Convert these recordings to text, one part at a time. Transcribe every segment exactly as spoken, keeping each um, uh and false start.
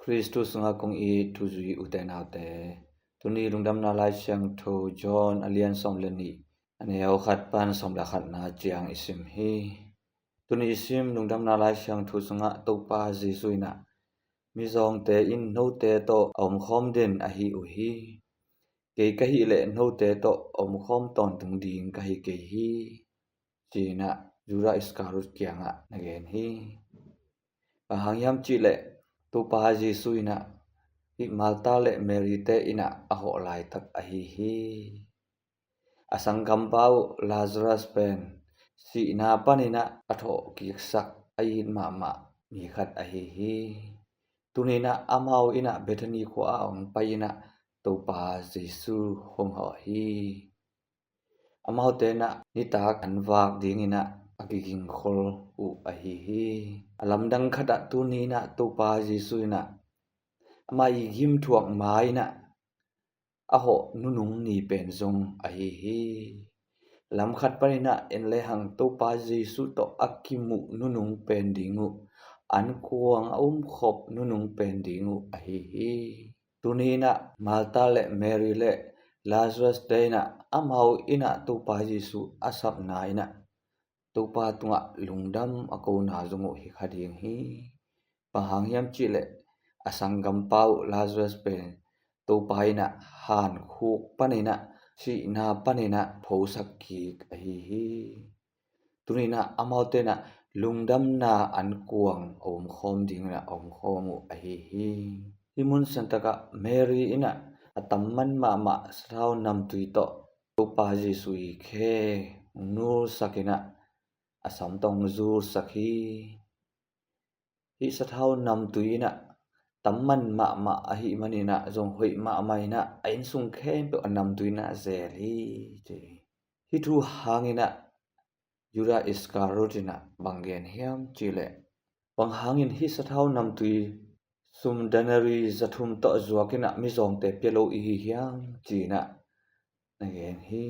Khristu sungah kong it thuzui ute naute, tuni Lungdamna Lai Siangtho John a lian sawm le nih, a neu khat pan sawm le khatna ciang i sim hi. Tuni i sim Lungdamna Lai Siangtho sungah Topa Jesu in ah, mizawngte in note tawh a omkhawm den ahi uh hi. Kei ka hih leh note tawh a omkhawm tawntung ding ka hi kei hi, ci-in ah Judah Iscariot kiangah na gen hi. Bang hang hiam cih leh Topa Jesu in ah hih Martha le Mary te in ah a hawh laitak ahi hi. A sanggampa uh Lazarus pen sihna panin ah a thawhkiksak a it mahmah mi khat ahi hi. Tuni in ah amau in ah Bethany khua ah hong pai in ah Topa Jesu hong hawh hi. Amaute in ah nitak an vak dingin ah a kigingkhol uh ahi hi. A lamdang khat ah tuni in ah Topa Jesu in ah ama i gimthuak ma in ah a hawh nunung ni pen zong ahi hi. Lam khat panin ah en lehang Topa Jesu tawh a kimuh nunung pen ding uh, an kuang a umkhop nunung pen ding uh ahi hi. Tuni in ah Martha le Mary le Lazarus te in ah amau in ah Topa Jesu a sapna in ah Topa tungah lungdam a kona zong uh hi kha ding hi. Bang hang hiam cih leh a sanggampa uh Lazarus pen Topa in ah hankhuk panin ah sihna panin ah phosak kik ahi hi. Tuni in ah amaute in ah lungdamna an kuang a omkhawm dingin ah a omkhawm uh ahi hi. Hih mun siangtak ah Mary in ah a tamman mahmah sathau namtui tawh Topa Jesu i khe hong nulsak in ah a sam tawh hong zulsak hi. Hih sathau namtui in ah tamman mahmah ahih manin ah zong hoih mahmah in ah a innsung khempeuh a namtui in ah zel hi, ci hi. Hih thu hangin ah Judah Iscariot in ah bang gen hiam cih leh, bang hangin hih sathau namtui sum denari za thum tawh zuak in ah mizawngte pia lo i hi hiam, ci-in ah na gen hi.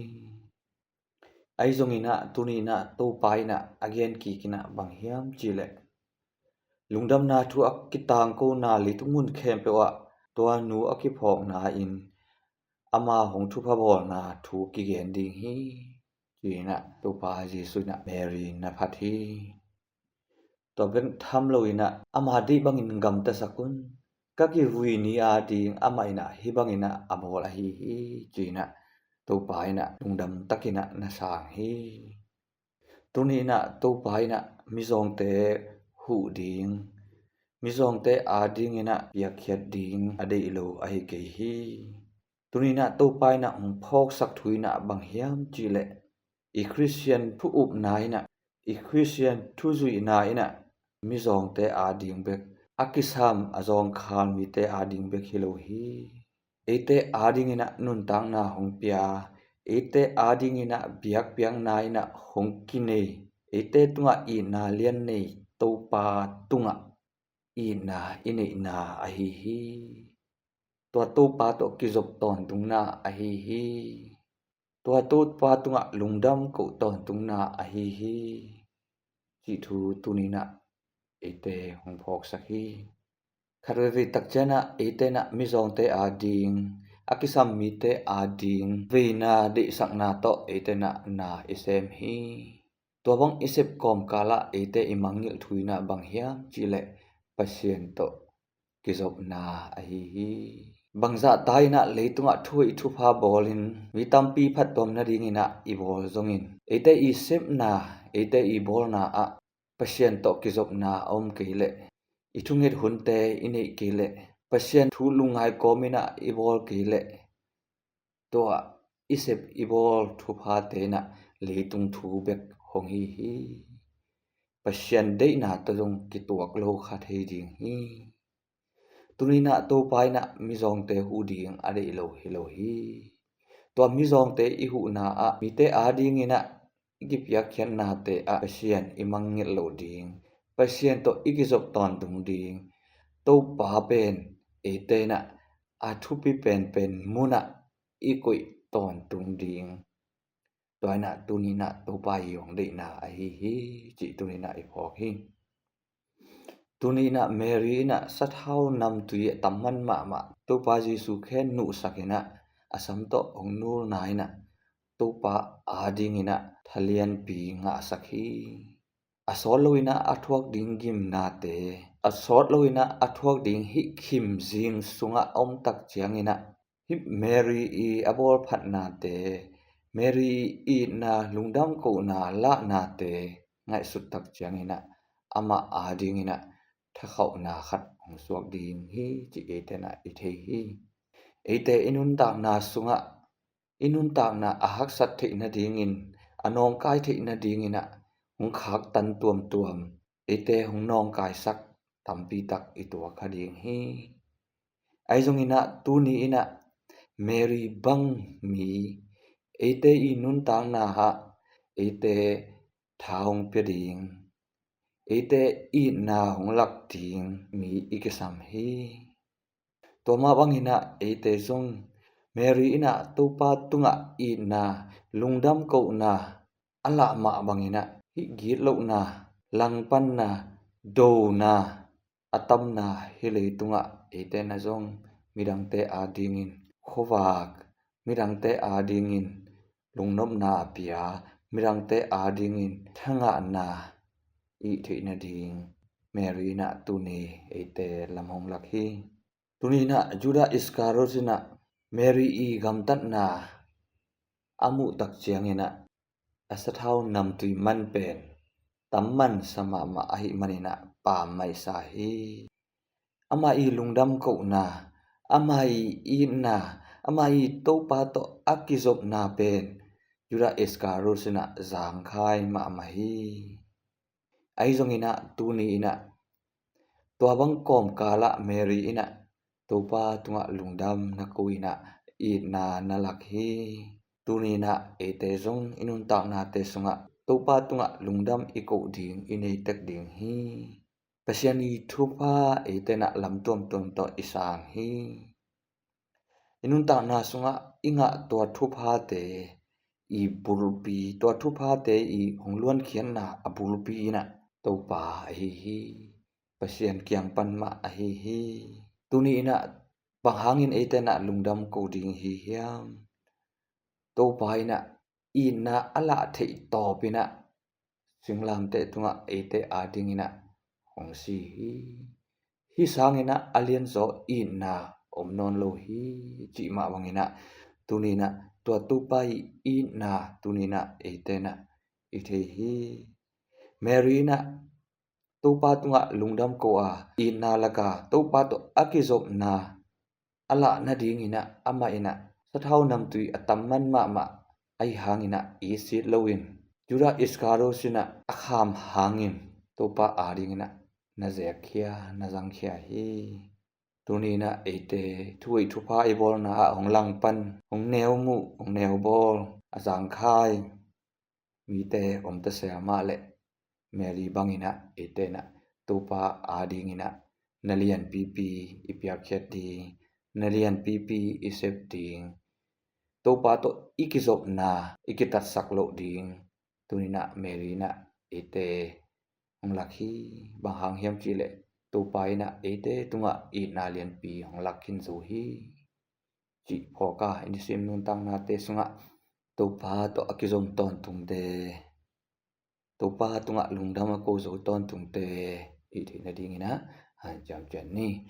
Ahi zongin ah tuni in ah Topa in ah a gen kik in ah bang hiam cih leh, lungdamna thu a kitangkona leitung mun khempeuh ah tua nu a kiphawkna in ama hong thupha bawlna thu kigen ding hi, ci-in ah Topa Jesu in ah Mary na phat hi. Tua bek tham loin ah ama deih bangin gamtasak un. Ka kivui ni ading amah in ah hih bangin ah a bawl ahi hi, ci-in ah Topa in ah lungdam takin ah na sang hi. Tuni in ah Topa in ah mizawngte huh ding, mizawngte adingin ah piakkhiat ding a deih lo ahi kei hi. Tuni in ah Topa in ah hong phawksak thu in ah bang hiam cih leh, i Khristian thu upna in ah, i Khristian thuzuihna in ah mizawngte ading bek, a kisam a zawngkhal mite ading bek hi lo hi. Eite adingin ah nuntakna hong pia, eite adingin ah biakpiakna in ah hong kinei, eite tungah itna lian nei Topa tungah itna i neihna ahi hi. Tua Topa tawh kizop tawntungna ahi hi. Tua Topa tungah lungdam koh tawntungna ahi hi, cih thu tuni in ah eite hong phawksak hi. Khat veivei tak ciangin ah eite in ah mizawngte ading, a kisam mite ading veina deihsakna tawh eite in ah na i sem hi. Tua bang i sep kawmkal ah eite i mangngilh thu in ah bang hiam cih leh, Pasian tawh kizopna ahi hi. Bangzah ta in ah leitungah thuhoih thupha bawlin mi tampi phattuam nadingin ah i bawl zongin, eite i sepna, eite i bawlna ah Pasian tawh kizopna a om kei leh, i thunget hunte i neih kei leh, Pasian thu lungngai kawmin ah i bawl kei leh, tua i sep i bawl thuphate in ah leitung thu bek hong hi hi. Pasian deihna tawh zong kituak lo kha thei ding hi. Tuni in ah Topa in ah mizawngte huh ding a deih lo hi lo hi. Tua mizawngte i huhna ah mite adingin ah i kipiakkhiatnate ah Pasian i mangngilh loh ding, Pasian tawh i kizop tawntung ding, Topa pen eite in ah a thupi penpen munah i koih tawntung ding, tua in ah tuni in ah Topa i hong deihna ahi hi, cih tuni in ah i phawk hi. Tuni inah Mary inah sathau namtui a tamman mahmah Topa Jesu khen nuhsak inah a sam tawh hong nulna inah Topa ading inah thalianpi ngahsak hi. A sawt lo inah a thuak ding gimnate, a sawt lo inah a thuak ding hih khimzing sungah a omtak ciang inah hih Mary i a bawlphatnate, Mary i itna lungdam kohna lahnate ngaihsuttak ciang inah amah ading inah thakhauhna khat hong suak ding hi ci eite inah i thei hi. Eite i nuntakna sungah i nuntakna a haksat theih nadingin, a nawngkai theih nading inah hong khaktan tuamtuam eite hong nawngkaisak tampi tak i tuak kha ding hi. Ahi zong inah tuni inah Mary bang mi eite i nuntakna ah eite tha hong pia ding, eite itna hong lak ding mi i kisam hi. Tua mah bang inah eite zong Mary inah Topa tungah itna lungdam kohna a lah mah bang inah hih gitlohna, langpanna, dona a tamna hih leitungah eite inah zong midangte adingin khuavak, midangte adingin lungnopna a pia, midangte adingin thangahna i theih nading Mary inah tuni eite lam hong lak hi. Tuni inah Judah Iscariot inah Mary i gamtatna a muhtak ciang inah a sathau namtui man pen tamman sa mahmah ahih man inah pammaih sa hi. Amah i lungdam kohna, amah i itna, amah i Topa tawh a kizopna pen Judah Iscariot inah zangkhai mahmah hi. Ahi zong inah tuni inah tua bang kawmkalah Mary inah Topa tungah lungdam na ko inah itna na lak hi. Tuni inah eite zong i nuntaknate sungah Topa tungah lungdam i koh ding i neitek ding hi. Pasian i thupha eite inah lam tuamtuam tawh i sang hi. I nuntakna sungah i ngah tua thuphate i bulpi, tua thuphate i hong luankhiatna a bulpi inah Topa ahi hi. Pasian kiang pan mah ahi hi. Tuni inah bang hangin eite inah lungdam ko ding hi hiam? Topa inah itna a lah theih tawp inah singlamteh tungah eite ading inah hong si hi. Hih sang inah a lianzaw itna om nawn lo hi cih mah bang inah tuni inah tua Topa i itna tuni inah eite inah i thei hi. Mary inah Topa tungah lungdam ko a itna laka Topa tawh a kizopna a lah nading inah amah inah sathau namtui a tamman mahmah ahi hang inah i sit loin Judah Iscariot inah a kham hangin Topa ading inah na zekkhia, na zangkhia hi. Tuni inah eite thu-ah thupha i bawlna ah hong langpan, hong neu muh, hong neu bawl, a zangkhai mite om ta se a mah leh Mary bang inah eite inah Topa ading inah na lianpipi i piakkhiat ding, na lianpipi i sep ding, Topa tawh i kizopna i kitatsak loh ding tuni inah Mary inah eite hong lak hi. Bang hang hiam cih leh Topa inah eite tungah itna lianpi hong lak khin zo hi cih phawk a, i nisim nuntaknate sungah Topa tawh a kizom tawntungte, Topa tungah lungdam a ko zo tawntungte i theih nading inah hanciam ciat ni.